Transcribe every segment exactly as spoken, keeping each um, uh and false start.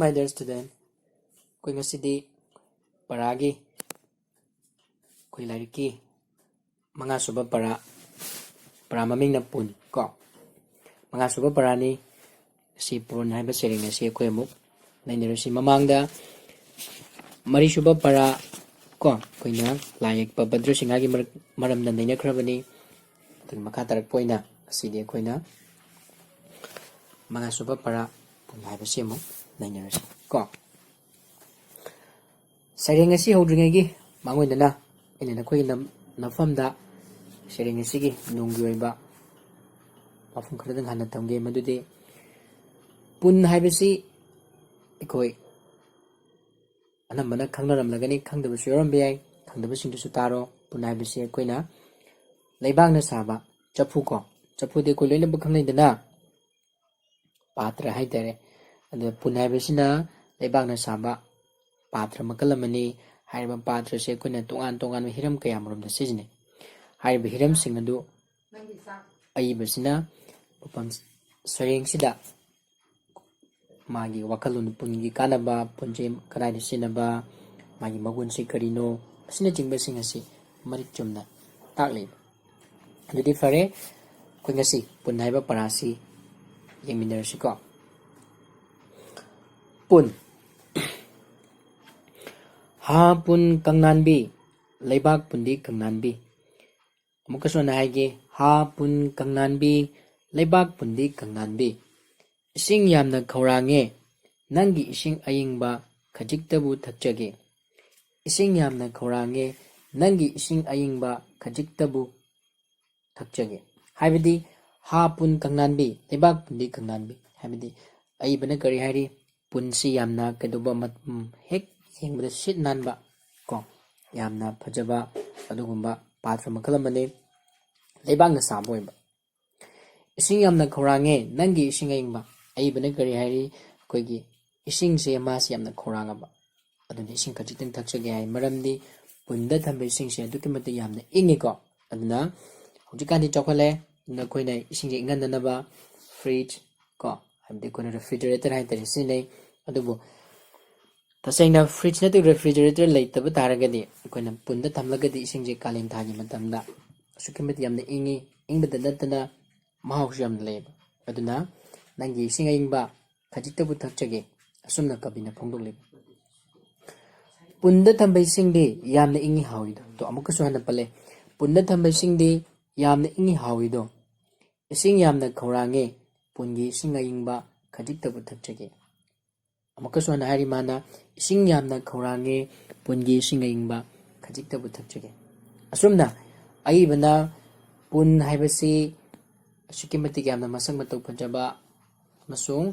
Hi there, student. ꯑꯩꯈꯣꯏ ꯉꯁꯤꯗꯤ ꯄꯔꯥꯒꯤ, ꯑꯩꯈꯣꯏ ꯂꯥꯏꯔꯤꯛꯀꯤ ꯃꯉꯥꯁꯨꯕ ꯄꯔꯥ, ꯄꯔꯥ ꯃꯃꯤꯡꯅ ꯄꯨꯟ ꯀꯣ꯫ ꯃꯉꯥꯁꯨꯕ ꯄꯔꯥꯅꯤ꯫ ꯑꯁꯤ ꯄꯨꯟ ꯍꯥꯏꯕ ꯁꯩꯔꯦꯡ ꯑꯁꯤ ꯑꯩꯈꯣꯏ ꯑꯃꯨꯛ ꯅꯩꯅꯔꯁꯤ꯫ ꯃꯃꯥꯡꯗ ꯃꯔꯤꯁꯨꯕ ꯄꯔꯥ ꯀꯣ, ꯑꯩꯈꯣꯏꯅ ꯂꯥꯏ ꯌꯦꯛꯄ ꯚꯗ꯭ꯔꯁꯤꯡꯍꯥꯒꯤ ꯃꯔꯛ-, ꯃꯔꯝꯗ ꯅꯩꯅꯈ꯭ꯔꯕꯅꯤ꯫ ꯑꯗꯨꯒꯤ ꯃꯈꯥ ꯇꯥꯔꯛꯄ ꯑꯣꯏꯅ ꯉꯁꯤꯗꯤ ꯑꯩꯈꯣꯏꯅ ꯃꯉꯥꯁꯨꯕ ꯄꯔꯥ ꯄꯨꯟ ꯍꯥꯏꯕꯁꯤ ꯑꯃꯨꯛ ꯅꯩꯅꯔꯁꯤ ꯀꯣ꯫ ꯁꯩꯔꯦꯡ ꯑꯁꯤ ꯍꯧꯗ꯭ꯔꯤꯉꯩꯒꯤ ꯃꯥꯡꯑꯣꯏꯅꯅ ꯑꯩꯅ ꯅꯈꯣꯏꯒꯤ ꯅꯝ-, ꯅꯐꯝꯗ ꯁꯩꯔꯦꯡ ꯑꯁꯤꯒꯤ ꯅꯨꯡꯒꯤ ꯑꯣꯏꯕ ꯋꯥꯐꯝ ꯈꯔꯗꯪ ꯍꯥꯟꯅ ꯊꯝꯒꯦ꯫ ꯃꯗꯨꯗꯤ ꯄꯨꯟ ꯍꯥꯏꯕꯁꯤ ꯑꯩꯈꯣꯏ ꯑꯅꯝꯕꯅ ꯈꯪꯅꯔꯝꯂꯒꯅꯤ, ꯈꯪꯗꯕꯁꯨ ꯌꯥꯎꯔꯝꯕ ꯌꯥꯏ꯫ ꯈꯪꯗꯕꯁꯤꯡꯗꯨꯁꯨ ꯇꯥꯔꯣ꯫ ꯄꯨꯟ ꯍꯥꯏꯕꯁꯤ ꯑꯩꯈꯣꯏꯅ ꯂꯩꯕꯥꯛꯅ ꯁꯥꯕ ꯆꯐꯨ ꯀꯣ, ꯆꯐꯨꯗꯤ ꯑꯩꯈꯣꯏ ꯂꯣꯏꯅꯃꯛ ꯈꯪꯅꯩꯗꯅ, ꯄꯥꯇ꯭ꯔ ꯍꯥꯏꯇꯥꯔꯦ꯫ ꯑꯗꯨ ꯄꯨꯟ ꯍꯥꯏꯕꯁꯤꯅ ꯂꯩꯕꯥꯛꯅ ꯁꯥꯕ ꯄꯥꯇ꯭ꯔ ꯃꯈꯜ ꯑꯃꯅꯤ꯫ ꯍꯥꯏꯔꯤꯕ ꯄꯥꯇ꯭ꯔꯁꯦ ꯑꯩꯈꯣꯏꯅ ꯇꯣꯉꯥꯟ ꯇꯣꯉꯥꯟꯕ ꯍꯤꯔꯝ ꯀꯌꯥꯃꯔꯣꯝꯗ ꯁꯤꯖꯤꯟꯅꯩ꯫ ꯍꯥꯏꯔꯤꯕ ꯍꯤꯔꯝꯁꯤꯡ ꯑꯗꯨ ꯑꯏꯕꯁꯤꯅ ꯃꯐꯝ ꯁꯩꯔꯦꯡꯁꯤꯗ ꯃꯥꯒꯤ ꯋꯥꯈꯜꯂꯣꯟ, ꯄꯨꯟꯒꯤ ꯀꯥꯟꯅꯕ, ꯄꯨꯟꯁꯦ ꯀꯗꯥꯏꯗ ꯁꯤꯖꯤꯟꯅꯕ, ꯃꯥꯒꯤ ꯃꯒꯨꯟꯁꯤ ꯀꯔꯤꯅꯣ, ꯑꯁꯤꯅꯆꯤꯡꯕꯁꯤꯡ ꯑꯁꯤ ꯃꯔꯤꯛ ꯆꯨꯝꯅ ꯇꯥꯛꯂꯤꯕ꯫ ꯑꯗꯨꯗꯤ ꯐꯔꯦ, ꯑꯩꯈꯣꯏ ꯉꯁꯤ ꯄꯨꯟ ꯍꯥꯏꯕ ꯄꯔꯥꯁꯤ ꯌꯦꯡꯃꯤꯟꯅꯔꯁꯤꯀꯣ꯫ ꯄꯨꯟ꯫ ꯍꯥ ꯄꯨꯟ ꯀꯪꯅꯥꯟꯕꯤ, ꯂꯩꯕꯥꯛ ꯄꯨꯟꯗꯤ ꯀꯪꯅꯥꯟꯕꯤ꯫ ꯑꯃꯨꯛꯀꯁꯨ ꯑꯩꯅ ꯍꯥꯏꯒꯦ, ꯍꯥ ꯄꯨꯟ ꯀꯪꯅꯥꯟꯕꯤ, ꯂꯩꯕꯥꯛ ꯄꯨꯟꯗꯤ ꯀꯪꯅꯥꯟꯕꯤ꯫ ꯏꯁꯤꯡ ꯌꯥꯝꯅ ꯈꯧꯔꯥꯡꯉꯦ, ꯅꯪꯒꯤ ꯏꯁꯤꯡ ꯑꯏꯪꯕ ꯈꯖꯤꯛꯇꯕꯨ ꯊꯛꯆꯒꯦ꯫ ꯏꯁꯤꯡ ꯌꯥꯝꯅ ꯈꯧꯔꯥꯡꯉꯦ, ꯅꯪꯒꯤ ꯏꯁꯤꯡ ꯑꯏꯪꯕ ꯈꯖꯤꯛꯇꯕꯨ ꯊꯛꯆꯒꯦ꯫ ꯍꯥꯏꯕꯗꯤ ꯍꯥ ꯄꯨꯟ ꯀꯪꯅꯥꯟꯕꯤ, ꯂꯩꯕꯥꯛ ꯄꯨꯟꯗꯤ ꯀꯪꯅꯥꯟꯕꯤ꯫ ꯍꯥꯏꯕꯗꯤ ꯑꯏꯕꯅ ꯀꯔꯤ ꯍꯥꯏꯔꯤ? ꯄꯨꯟꯁꯤ ꯌꯥꯝꯅ ꯀꯩꯗꯧꯕ ꯃꯠ-, ꯎꯝ, ꯍꯦꯛ ꯌꯦꯡꯕꯗ ꯁꯤꯠ ꯅꯥꯟꯕ ꯀꯣ, ꯌꯥꯝꯅ ꯐꯖꯕ ꯑꯗꯨꯒꯨꯝꯕ ꯄꯥꯇ꯭ꯔ ꯃꯈꯜ ꯑꯃꯅꯤ꯫ ꯂꯩꯕꯥꯛꯅ ꯁꯥꯕ ꯑꯣꯏꯕ꯫ ꯏꯁꯤꯡ ꯌꯥꯝꯅ ꯈꯧꯔꯥꯡꯉꯦ, ꯅꯪꯒꯤ ꯏꯁꯤꯡ ꯑꯏꯪꯕ꯫ ꯑꯏꯕꯅ ꯀꯔꯤ ꯍꯥꯏꯔꯤ? ꯑꯩꯈꯣꯏꯒꯤ ꯏꯁꯤꯡꯁꯦ ꯃꯥꯁꯤ ꯌꯥꯝꯅ ꯈꯧꯔꯥꯡꯉꯕ, ꯑꯗꯨꯅ ꯏꯁꯤꯡ ꯈꯖꯤꯛꯇꯪ ꯊꯛꯆꯒꯦ ꯍꯥꯏ꯫ ꯃꯔꯝꯗꯤ ꯄꯨꯟꯗ ꯊꯝꯕ ꯏꯁꯤꯡꯁꯦ ꯑꯗꯨꯛꯀꯤ ꯃꯇꯤꯛ ꯌꯥꯝꯅ ꯏꯪꯉꯤꯀꯣ꯫ ꯑꯗꯨꯅ ꯍꯧꯖꯤꯛꯀꯥꯟꯗꯤ ꯆꯥꯎꯈꯠꯂꯦ, ꯑꯗꯨꯅ ꯑꯩꯈꯣꯏꯅ ꯏꯁꯤꯡꯁꯦ ꯏꯪꯍꯟꯅꯅꯕ ꯐ꯭ꯔꯤꯖ ꯀꯣ, ꯍꯥꯏꯕꯗꯤ ꯑꯩꯈꯣꯏꯅ ꯔꯦꯐ꯭ꯔꯤꯖꯔꯦꯇꯔ ꯍꯥꯏꯇꯥꯔꯦ, ꯁꯤꯖꯤꯟꯅꯩ꯫ ꯑꯗꯨꯕꯨ ꯇꯁꯦꯡꯅ fridge ꯅꯠꯇ꯭ꯔꯒ refrigerator ꯂꯩꯇꯕ ꯇꯥꯔꯒꯗꯤ, ꯑꯩꯈꯣꯏꯅ ꯄꯨꯟꯗ ꯊꯝꯂꯒꯗꯤ ꯏꯁꯤꯡꯁꯦ ꯀꯥꯂꯦꯟ ꯊꯥꯒꯤ ꯃꯇꯝꯗ ꯑꯁꯨꯛꯀꯤ ꯃꯇꯤꯛ ꯌꯥꯝꯅ ꯏꯪꯉꯤ꯫ ꯏꯪꯕꯗ ꯅꯠꯇꯅ ꯃꯍꯥꯎꯁꯨ ꯌꯥꯝꯅ ꯂꯩꯌꯦꯕ꯫ ꯑꯗꯨꯅ ꯅꯪꯒꯤ ꯏꯁꯤꯡ ꯑꯏꯪꯕ ꯈꯖꯤꯛꯇꯕꯨ ꯊꯛꯆꯒꯦ, ꯑꯁꯨꯝꯅ ꯀꯕꯤꯅ ꯐꯣꯡꯗꯣꯛꯂꯤꯕ꯫ ꯄꯨꯟꯗ ꯊꯝꯕ ꯏꯁꯤꯡꯗꯤ ꯌꯥꯝꯅ ꯏꯪꯉꯤ ꯍꯥꯎꯏꯗꯣ꯫ ꯑꯗꯣ ꯑꯃꯨꯛꯀꯁꯨ ꯍꯟꯅ ꯄꯜꯂꯦ꯫ ꯄꯨꯟꯗ ꯊꯝꯕ ꯏꯁꯤꯡꯗꯤ ꯌꯥꯝꯅ ꯏꯪꯉꯤ ꯍꯥꯎꯏꯗꯣ꯫ ꯏꯁꯤꯡ ꯌꯥꯝꯅ ꯈꯧꯔꯥꯡꯉꯦ, ꯄꯨꯟꯒꯤ ꯏꯁꯤꯡ ꯑꯏꯪꯕ ꯈꯖꯤꯛꯇꯕꯨ ꯊꯛꯆꯒꯦ꯫ ꯑꯃꯨꯛꯀꯁꯨ ꯍꯟꯅ ꯍꯥꯏꯔꯤ ꯃꯥꯅ, ꯏꯁꯤꯡ ꯌꯥꯝꯅ ꯈꯧꯔꯥꯡꯉꯦ, ꯄꯨꯟꯒꯤ ꯏꯁꯤꯡ ꯑꯏꯪꯕ ꯈꯖꯤꯛꯇꯕꯨ ꯊꯛꯆꯒꯦ꯫ ꯑꯁꯨꯝꯅ ꯑꯏꯕꯅ ꯄꯨꯟ ꯍꯥꯏꯕꯁꯤ ꯑꯁꯨꯛꯀꯤ ꯃꯇꯤꯛ ꯌꯥꯝꯅ ꯃꯁꯛ ꯃꯇꯧ ꯐꯖꯕ ꯑꯃꯁꯨꯡ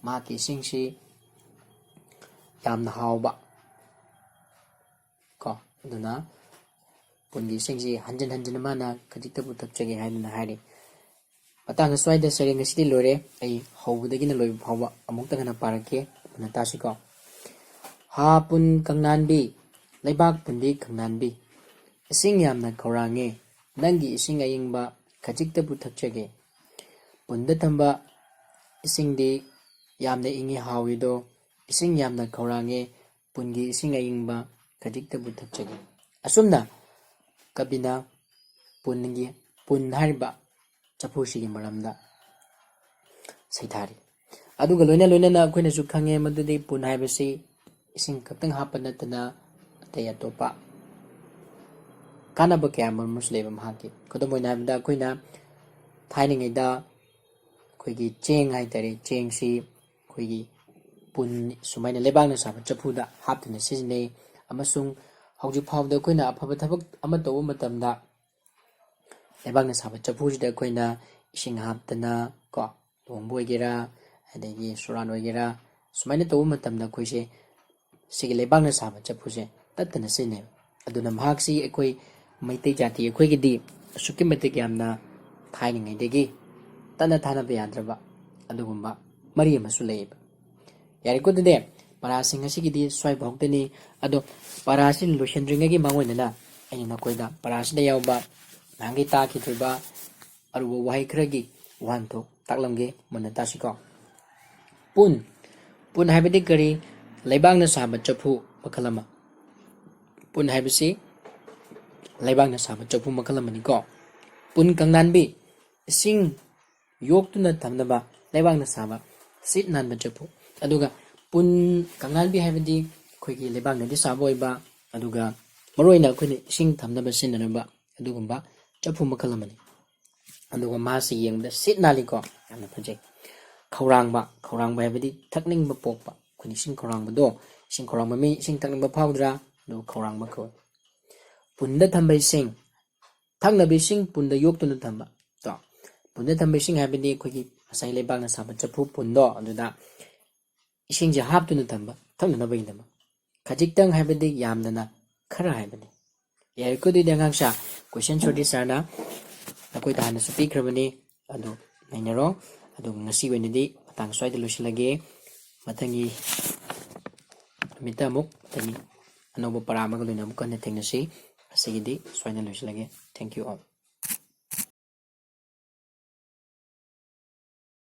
ꯃꯍꯥꯛꯀꯤ ꯏꯁꯤꯡꯁꯤ ꯌꯥꯝꯅ ꯍꯥꯎꯕ ꯀꯣ, ꯑꯗꯨꯅ ꯄꯨꯟꯒꯤ ꯏꯁꯤꯡꯁꯤ ꯍꯟꯖꯤꯟ ꯍꯟꯖꯤꯟꯅ ꯃꯥꯅ ꯈꯖꯤꯛꯇꯕꯨ ꯊꯛꯆꯒꯦ ꯍꯥꯏꯗꯨꯅ ꯍꯥꯏꯔꯤ꯫ ꯃꯇꯥꯡ ꯑꯁ꯭ꯋꯥꯏꯗ ꯁꯩꯔꯦꯡ ꯑꯁꯤꯗꯤ ꯂꯣꯏꯔꯦ꯫ ꯑꯩ ꯍꯧꯕꯗꯒꯤꯅ ꯂꯣꯏꯕ ꯐꯥꯎꯕ ꯑꯃꯨꯛꯇ ꯍꯟꯅ ꯄꯥꯔꯛꯀꯦ, ꯃꯨꯟꯅ ꯇꯥꯁꯤꯀꯣ꯫ ꯍꯥ ꯄꯨꯟ ꯀꯪꯅꯥꯟꯕꯤ, ꯂꯩꯕꯥꯛ ꯄꯨꯟꯕꯤ ꯀꯪꯅꯥꯟꯕꯤ, ꯏꯁꯤꯡ ꯌꯥꯝꯅ ꯈꯧꯔꯥꯡꯉꯦ, ꯅꯪꯒꯤ ꯏꯁꯤꯡ ꯑꯏꯪꯕ ꯈꯖꯤꯛꯇꯕꯨ ꯊꯛꯆꯒꯦ꯫ ꯄꯨꯟꯗ ꯊꯝꯕ ꯏꯁꯤꯡꯗꯤ ꯌꯥꯝꯅ ꯏꯪꯉꯤ ꯍꯥꯎꯏꯗꯣ, ꯏꯁꯤꯡ ꯌꯥꯝꯅ ꯈꯧꯔꯥꯡꯉꯦ, ꯄꯨꯟꯒꯤ ꯏꯁꯤꯡ ꯑꯏꯪꯕ ꯈꯖꯤꯛꯇꯕꯨ ꯊꯛꯆꯒꯦ꯫ ꯑꯁꯨꯝꯅ ꯀꯕꯤꯅ ꯄꯨꯟꯒꯤ, ꯄꯨꯟ ꯍꯥꯏꯔꯤꯕ ꯆꯐꯨꯁꯤꯒꯤ ꯃꯔꯝꯗ ꯁꯩꯊꯥꯔꯤ꯫ ꯑꯗꯨꯒ ꯂꯣꯏꯅ ꯂꯣꯏꯅꯅ ꯑꯩꯈꯣꯏꯅꯁꯨ ꯈꯪꯉꯦ ꯃꯗꯨꯗꯤ ꯄꯨꯟ ꯍꯥꯏꯕꯁꯤ ꯏꯁꯤꯡ ꯈꯛꯇꯪ ꯍꯥꯞꯄ ꯅꯠꯇꯅ ꯑꯇꯩ ꯑꯇꯣꯞꯄ ꯀꯥꯟꯅꯕ ꯀꯌꯥ ꯃꯔꯨꯝ ꯑꯃꯁꯨ ꯂꯩꯕ ꯃꯍꯥꯛꯀꯤ꯫ ꯈꯨꯗꯝ ꯑꯣꯏꯅ ꯍꯥꯏꯔꯕꯗ ꯑꯩꯈꯣꯏꯅ ꯊꯥꯏꯅꯉꯩꯗ ꯑꯩꯈꯣꯏꯒꯤ ꯆꯦꯡ ꯍꯥꯏꯇꯥꯔꯦ, ꯆꯦꯡꯁꯤ ꯑꯩꯈꯣꯏꯒꯤ ꯄꯨꯟ ꯁꯨꯃꯥꯏꯅ ꯂꯩꯕꯥꯛꯅ ꯁꯥꯕ ꯆꯐꯨꯗ ꯍꯥꯞꯇꯨꯅ ꯁꯤꯖꯤꯟꯅꯩ꯫ ꯑꯃꯁꯨꯡ ꯍꯧꯖꯤꯛ ꯐꯥꯎꯕꯗ ꯑꯩꯈꯣꯏꯅ ꯑꯐꯕ ꯊꯕꯛ ꯑꯃ ꯇꯧꯕ ꯃꯇꯝꯗ ꯂꯩꯕꯥꯛꯅ ꯁꯥꯕ ꯆꯐꯨꯁꯤꯗ ꯑꯩꯈꯣꯏꯅ ꯏꯁꯤꯡ ꯍꯥꯞꯇꯅ ꯀꯣ, ꯂꯨꯍꯣꯡꯕ ꯑꯣꯏꯒꯦꯔꯥ, ꯑꯗꯒꯤ ꯁꯣꯔꯥꯟ ꯑꯣꯏꯒꯦꯔꯥ, ꯁꯨꯃꯥꯏꯅ ꯇꯧꯕ ꯃꯇꯝꯗ ꯑꯩꯈꯣꯏꯁꯦ ꯁꯤꯒꯤ ꯂꯩꯕꯥꯛꯅ ꯁꯥꯕ ꯆꯐꯨꯁꯦ ꯇꯠꯇꯅ ꯁꯤꯖꯤꯟꯅꯩ꯫ ꯑꯗꯨꯅ ꯃꯍꯥꯛꯁꯤ ꯑꯩꯈꯣꯏ ꯃꯩꯇꯩ ꯖꯥꯇꯤ ꯑꯩꯈꯣꯏꯒꯤꯗꯤ ꯑꯁꯨꯛꯀꯤ ꯃꯇꯤꯛ ꯌꯥꯝꯅ ꯊꯥꯏꯅꯉꯩꯗꯒꯤ ꯇꯠꯅ ꯊꯥꯅꯕ ꯌꯥꯗ꯭ꯔꯕ ꯑꯗꯨꯒꯨꯝꯕ ꯃꯔꯤ ꯑꯃꯁꯨ ꯂꯩꯌꯦꯕ꯫ ꯌꯥꯔꯦꯀꯣ, ꯑꯗꯨꯗꯤ ꯄꯔꯥꯁꯤꯡ ꯑꯁꯤꯒꯤꯗꯤ ꯁ꯭ꯋꯥꯏꯐꯥꯎꯗꯅꯤ꯫ ꯑꯗꯣ ꯄꯔꯥꯁꯤ ꯂꯣꯏꯁꯤꯟꯗ꯭ꯔꯤꯉꯩꯒꯤ ꯃꯥꯡꯑꯣꯏꯅꯅ ꯑꯩꯅ ꯅꯈꯣꯏꯗ ꯄꯔꯥꯁꯤꯗ ꯌꯥꯎꯕ ꯅꯍꯥꯟꯒꯩ ꯇꯥꯈꯤꯗ꯭ꯔꯤꯕ ꯑꯔꯨꯕ ꯋꯥꯍꯩ ꯈꯔꯒꯤ ꯋꯥꯍꯟꯊꯣꯛ ꯇꯥꯛꯂꯝꯒꯦ, ꯃꯨꯟꯅ ꯇꯥꯁꯤꯀꯣ꯫ ꯄꯨꯟ, ꯄꯨꯟ ꯍꯥꯏꯕꯗꯤ ꯀꯔꯤ? ꯂꯩꯕꯥꯛꯅ ꯁꯥꯕ ꯆꯐꯨ ꯃꯈꯜ ꯑꯃ꯫ ꯄꯨꯟ ꯍꯥꯏꯕꯁꯤ ꯂꯩꯕꯥꯛꯅ ꯁꯥꯕ ꯆꯐꯨ ꯃꯈꯜ ꯑꯃꯅꯤꯀꯣ꯫ ꯄꯨꯟ ꯀꯪꯂꯥꯟꯕꯤ, ꯏꯁꯤꯡ ꯌꯣꯛꯇꯨꯅ ꯊꯝꯅꯕ ꯂꯩꯕꯥꯛꯅ ꯁꯥꯕ ꯁꯤꯠ ꯅꯥꯟꯕ ꯆꯐꯨ꯫ ꯑꯗꯨꯒ ꯄꯨꯟ ꯀꯪꯂꯥꯟꯕꯤ ꯍꯥꯏꯕꯗꯤ ꯑꯩꯈꯣꯏꯒꯤ ꯂꯩꯕꯥꯛꯅꯗꯤ ꯁꯥꯕ ꯑꯣꯏꯕ, ꯑꯗꯨꯒ ꯃꯔꯨꯑꯣꯏꯅ ꯑꯩꯈꯣꯏꯅ ꯏꯁꯤꯡ ꯊꯝꯅꯕ ꯁꯤꯖꯤꯟꯅꯔꯝꯕ ꯑꯗꯨꯒꯨꯝꯕ ꯆꯐꯨ ꯃꯈꯜ ꯑꯃꯅꯤ꯫ ꯑꯗꯨꯒ ꯃꯥꯁꯤ ꯌꯦꯡꯕꯗ ꯁꯤꯠ ꯅꯥꯜꯂꯤꯀꯣ, ꯌꯥꯝꯅ ꯐꯖꯩ꯫ ꯈꯧꯔꯥꯡꯕ, ꯈꯧꯔꯥꯡꯕ ꯍꯥꯏꯕꯗꯤ ꯊꯛꯅꯤꯡꯕ ꯄꯣꯛꯄ, ꯑꯩꯈꯣꯏꯅ ꯏꯁꯤꯡ ꯈꯧꯔꯥꯡꯕꯗꯣ, ꯏꯁꯤꯡ ꯈꯧꯔꯥꯡꯕ ꯃꯤ ꯏꯁꯤꯡ ꯊꯛꯅꯤꯡꯕ ꯐꯥꯎꯗ꯭ꯔꯥ? ꯑꯗꯨ ꯈꯧꯔꯥꯡꯕ ꯀꯧꯏ꯫ ꯄꯨꯟꯗ ꯊꯝꯕ ꯏꯁꯤꯡ, ꯊꯛꯅꯕ ꯏꯁꯤꯡ ꯄꯨꯟꯗ ꯌꯣꯛꯇꯨꯅ ꯊꯝꯕ꯫ ꯀꯣ, ꯄꯨꯟꯗ ꯊꯝꯕ ꯏꯁꯤꯡ ꯍꯥꯏꯕꯗꯤ ꯑꯩꯈꯣꯏꯒꯤ ꯉꯁꯥꯏ ꯂꯩꯕꯥꯛꯅ ꯁꯥꯕ ꯆꯐꯨ ꯄꯨꯟꯗꯣ, ꯑꯗꯨꯗ ꯏꯁꯤꯡꯁꯦ ꯍꯥꯞꯇꯨꯅ ꯊꯝꯕ, ꯊꯛꯅꯅꯕꯒꯤꯗꯃꯛ꯫ ꯈꯖꯤꯛꯇꯪ ꯍꯥꯏꯕꯗꯤ ꯌꯥꯝꯗꯅ ꯈꯔ ꯍꯥꯏꯕꯅꯤ꯫ ꯌꯥꯔꯦꯀꯣ, ꯑꯗꯨꯗꯤ ꯑꯉꯥꯡꯁꯥ, ꯀꯣꯏꯁꯟ ꯁꯣꯔꯗꯤ ꯁꯥꯔꯅ ꯅꯈꯣꯏꯗ ꯍꯥꯟꯅꯁꯨ ꯄꯤꯈ꯭ꯔꯕꯅꯤ, ꯑꯗꯨ ꯅꯩꯅꯔꯣ꯫ ꯑꯗꯨꯒ ꯉꯁꯤ ꯑꯣꯏꯅꯗꯤ ꯃꯇꯥꯡ ꯁ꯭ꯋꯥꯏꯗ ꯂꯣꯏꯁꯤꯜꯂꯒꯦ꯫ ꯃꯊꯪꯒꯤ ꯅꯨꯃꯤꯠꯇ ꯑꯃꯨꯛ, ꯃꯊꯪꯒꯤ ꯑꯅꯧꯕ ꯄꯔꯥ ꯑꯃꯒ ꯂꯣꯏꯅ ꯑꯃꯨꯛ ꯍꯟꯅ ꯊꯦꯡꯅꯁꯤ꯫ ꯉꯁꯤꯒꯤꯗꯤ ꯁ꯭ꯋꯥꯏꯗ ꯂꯣꯏꯁꯤꯜꯂꯒꯦ꯫ Thank you all.